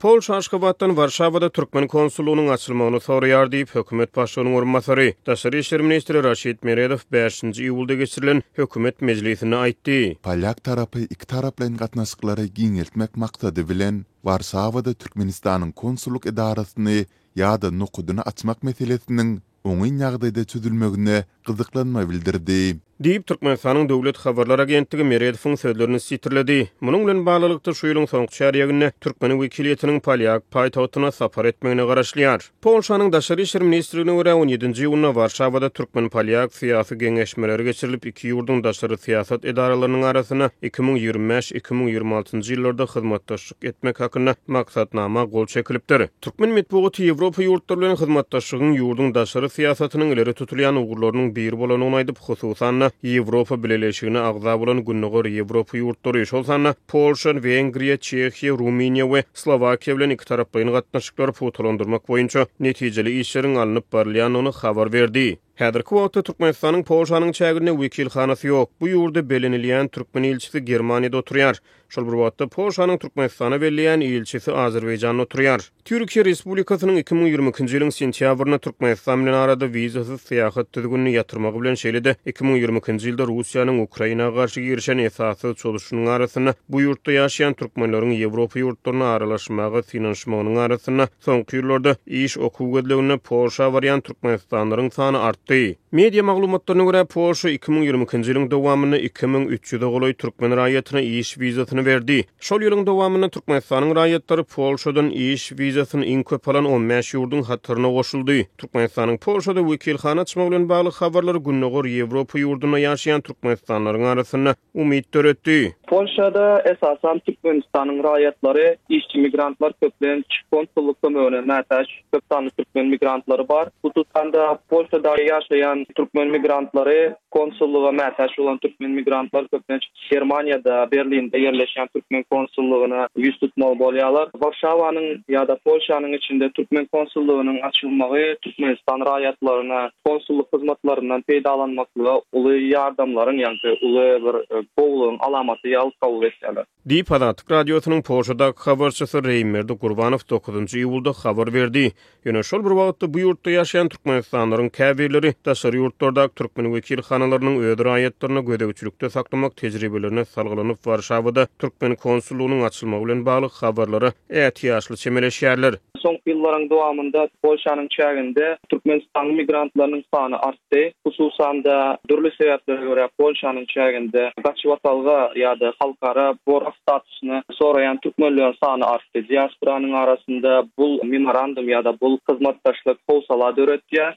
Polşa Aşgabatdan Warşawada türkmen konsullygynyň açylmagyny soraýar diýip, hökümet başlygynyň orunbasary, daşary işler ministri Raşid Meredow bäşinji iýulda geçirilen hökümet mejlisinde aýtdy. Polýak tarapy ikitaraplaýyn gatnaşyklary giňeltmek maksady bilen, Warşawada Türkmenistanyň konsullyk edarasyny ýa-da nokadyny açmak meselesiniň oňyn ýagdaýda çözülmegine gyzyklanma bildirdi. Diýip, Türkmenistanyň döwlet habarlar agentligi Meredowyň sözlerini sitirledi. Munuň bilen baglylykda, şu ýylyň soňky çärýeginde türkmen wekiliýetiniň polýak paýtagtyna sapar etmegine garaşylýar. Polşanyň Daşary işler ministrligine görä, on ýedinji iýunda Warşawada türkmen-polýak syýasy geňeşmeleri geçirilip, iki ýurduň daşary syýasat edaralarynyň arasynda 2025, 2026 ýyllarda hyzmatdaşlyk etmek hakynda maksatnama gol çekilipdir. Türkmen metbugaty Ýewropa ýurtlary bilen hyzmatdaşlygyň ýurduň daşary syýasatynyň ileri tutulýan ugurlarynyň biri bolandygyny aýdyp, hususan-da, Ýewropa Bileleşigine agza bolan Gündogar Ýewropa ýurtlary, şol sanda Polşa, Wengriýa, Çehiýa, Rumyniýa we Slowakiýa bilen ikitaraplaýyn gatnaşyklary pugtalandyrmak boýunça netijeli işleriň alnyp barylýandygyny habar berdi. Häzirki wagtda Türkmenistanyň Polşanyň çäginde wekilhanasy ýok. Bu ýurda bellenilýän türkmen ilçisi Germaniýada oturýar. Şol bir wagtda, Polşanyň Türkmenistana belleýän ilçisi Azerbaýjanda oturýar. Türkiýe Respublikasynyň 2022-nji ýylyň sentýabrynda Türkmenistan bilen arada wizasyz syýahat düzgünini ýatyrmagy bilen, şeýle-de 2022-nji ýylda Russiýanyň Ukraina garşy girişen esassyz çozuşynyň arasynda bu ýurtda ýaşaýan türkmenleriň Ýewropa ýurtlaryna aralaşmaga synanyşmagynyň arasynda Soňky ýyllarda iş, okuw gözleginde Polşa barýan türkmenistanlylaryň sany artdy. Media maglumatlaryna görä, Polşa 2022-nji ýylyň dowamynda 2300-e golaý türkmen raýatyna iş wizasyny berdi. Şol ýylyň dowamynda Türkmenistanyň raýatlary Polşadan iş wizasyny iň köp alan 15 ýurduň hataryna goşuldy. Türkmenistanyň Polşada wekilhana açmagy bilen bagly habarlar Gündogar Ýewropa ýurdunda ýaşaýan türkmenistanlylaryň arasynda umyt döretdi. Polşada, esasan, Türkmenistanyň raýatlary, işçi migrantlar köplenç konsullyk kömegine mätäç köp sanly türkmen migrantlary bar. Hususan-da, Polşada ýaşaýan türkmen migrantlary, konsullyga mätäç bolan türkmen migrantlar köplenç Germaniýada, Berlinde ýerleşýän türkmen konsullygyna ýüz tutmaly bolýarlar. Warşawanyň ýa-da Polşanyň içinde türkmen konsullygynyň açylmagy Türkmenistan raýatlaryna konsullyk hyzmatlaryndan peýdalanmaklyga uly ýardamlaryň, ýagny uly bir gowulygyň alamaty ýaly kabul etýärler. Diýip, Azatlyk Radiosynyň Polşadaky habarçysy Reýimberdi Gurbanow dokuzynjy iýulda habar berdi. Ýöne şol bir wagtda bu ýurtda ýaşaýan türkmenistanlylaryň käbirleri daşary ýurtlardaky türkmen wekilhanalarynyň öz raýatlaryny gözegçilikde saklamak tejribelerine salgylanyp Warşawada türkmen konsullygynyň açylmagy bilen bagly habarlara ätiýaçly çemeleşýärler. Soňky ýyllaryň dowamynda Polşanyň çäginde türkmenistanly migrantlarynyň sany artdy. Hususan-da, dürli sebäplere görä Polşanyň çäginde gaçybatalga ýa-da halkara gorag statusyny soraýan türkmenleriň sany artdy. Diasporanyň arasynda bul memorandum ýa-da bul hyzmatdaşlyk howsala döretýär.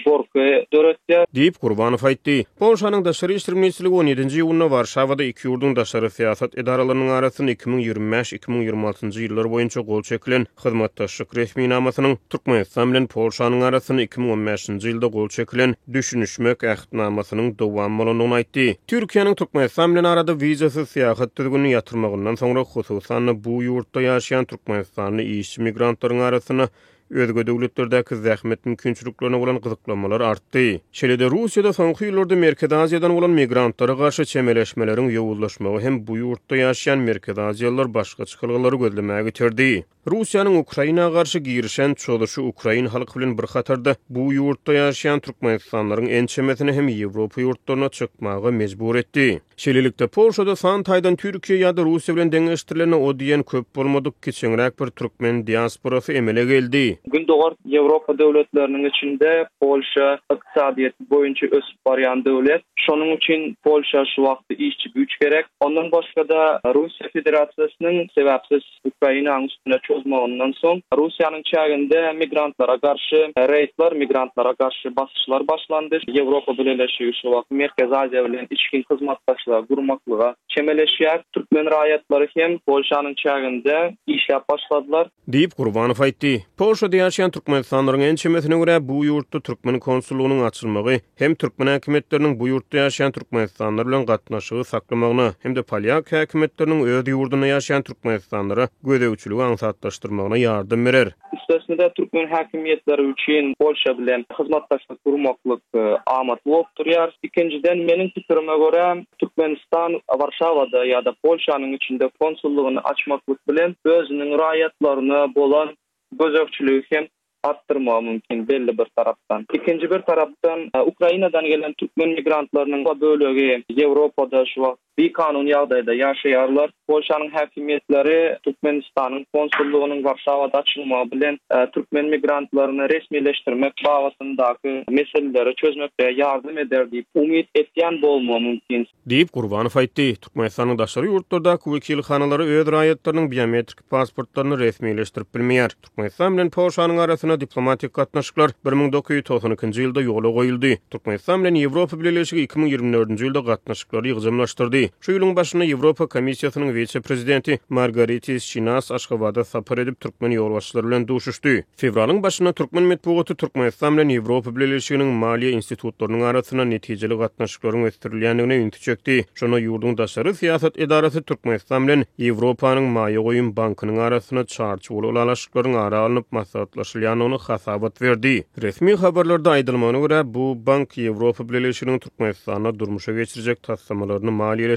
Gorky döretýär. Diýip, Gurbanow aýtdy. Polşanyň Daşary işler ministrligi on ýedinji iýunda Warşawada iki ýurduň daşary syýasat edaralarynyň arasynda 2025, 2026 ýyllar boýunça gol çekilen hyzmatdaşlyk resminamasynyň Türkmenistan bilen Polşanyň arasynda 2015-nji ýylda gol çekilen düşünişmek Ähtnamasynyň dowamy bolandygyny aýtdy. Türkiýäniň Türkmenistan bilen arada wizasyz syýahat düzgünini ýatyrmagyndan soňra, hususan-da, bu ýurtda ýaşaýan türkmenistanly işçi migrantlaryň arasynda Özge döwletlerdäki zähmet mümkinçiliklerine bolan gyzyklanmalar artdy. Şeýle-de Russiýada soňky ýyllarda Merkezi Aziýadan bolan migrantlara garşy çemeleşmeleriň ýowuzlaşmagy hem bu ýurtda ýaşaýan merkezi aziýalylar başga çykalgalary gözlemäge iterdi. Russiýanyň Ukraina garşy girişen çozuşy ukrain halky bilen bir hatarda bu ýurtda ýaşaýan türkmenistanlylaryň ençemesini hem Ýewropa ýurtlaryna çykmaga mejbur etdi. Şeýlelikde, Polşada san taýdan Türkiýe ýa-da Russiýa bilen deňeşdirilende o diýen köp bolmadyk kiçeňräk bir türkmen diasporasy emele geldi. Gündogar Ýewropa döwletleriniň içinde Polşa ykdysadyýeti boýunça ösüp barýan döwlet. Şonuň üçin Polşa şu wagtda işçi güýç gerek. Ondan başga-da Russiýa Federasiýasynyň sebäpsiz Ukrainanyň üstüne çozmagyndan soň, Russiýanyň çäginde migrantlara garşy reýdler, migrantlara garşy basyşlar başlandy. Ýewropa Bileleşigi şu wagt Merkezi Aziýa bilen içgin hyzmatdaşlygy gurmaklyga çemeleşýär. Türkmen raýatlary hem Polşanyň çäginde işläp başladylar. Diýip, Gurbanow aýtdy. Polşada ýaşaýan türkmenistanlylaryň ençemesine görä, bu ýurtda türkmen konsullygynyň açylmagy hem türkmen häkimiýetleriniň bu ýurtda ýaşaýan türkmenistanlylar bilen gatnaşygy saklamagyna hem-de polýak häkimiýetleriniň öz ýurdunda ýaşaýan türkmenistanlylara gözegçiligi aňsatlaşdyrmagyna. aňsatlaşdyrmagyna ýardam berer. Üstesine-de, türkmen häkimiýetleri üçin Polşa bilen hyzmatdaşlyk gurmaklyk amatly bolup durýar. Ikinjiden, meniň pikirime görä, Türkmenistan Warşawada ýa-da Polşanyň içinde konsullygyny açmaklyk bilen özüniň raýatlaryna bolan gözegçiligi hem artdyrmagy mümkin belli bir tarapdan. Ikinji bir tarapdan, Ukrainadan gelen türkmen migrantlarynyň bölegi Ýewropada şu wagt bikanun ýagdaýda ýaşaýarlar. Polşanyň häkimiýetleri Türkmenistanyň konsullygynyň Warşawada açylmagy bilen türkmen migrantlaryny resmileşdirmek babatyndaky meseleleri çözmekde ýardam eder diýip umyt etýän bolmagy mümkin. Diýip, Gurbanow aýtdy. Türkmenistanyň daşary ýurtlardaky wekilhanalary öz raýatlarynyň biometrik pasportlaryny resmileşdirip bilmeýär. Türkmenistan bilen Polşanyň arasynda diplomatik gatnaşyklar 1992-nji ýylda ýola goýuldy. Türkmenistan bilen Ýewropa Bileleşigi 2024-nji ýylda gatnaşyklary ýygjamlaşdyrdy. Şu ýylyň başynda Ýewropa Komissiýasynyň wise-prezidenti Margaritis Şinas Aşgabada sapar edip, türkmen ýolbaşçylary bilen duşuşdy. Fewralyň başynda türkmen metbugaty Türkmenistan bilen Ýewropa Bileleşiginiň maliýe institutlarynyň arasynda netijeli gatnaşyklaryň ösdürilýändigine ünsi çekdi. Şonda ýurduň daşary syýasat edarasy Türkmenistan bilen Ýewropanyň Maýa goýum bankynyň arasynda çarçuwaly ylalaşyklaryň ara alnyp maslahatlaşylýandygyny hasabat berdi. Resmi habarlarda aýdylmagyna görä, bu bank Ýewropa Bileleşiginiň Türkmenistanda durmuşa geçirjek taslamalaryny maliýeleşdirmäge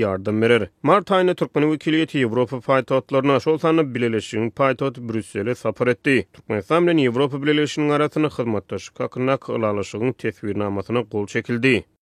ýardam berer. Mart aýynda türkmen wekiliýeti Ýewropa paýtagtlaryna, şol sanda Bileleşigiň paýtagty Brýussele sapar etdi. Türkmenistan bilen Ýewropa Bileleşiginiň arasynda hyzmatdaşlyk hakyndaky ylalaşygyň teswirnamasyna gol çekildi.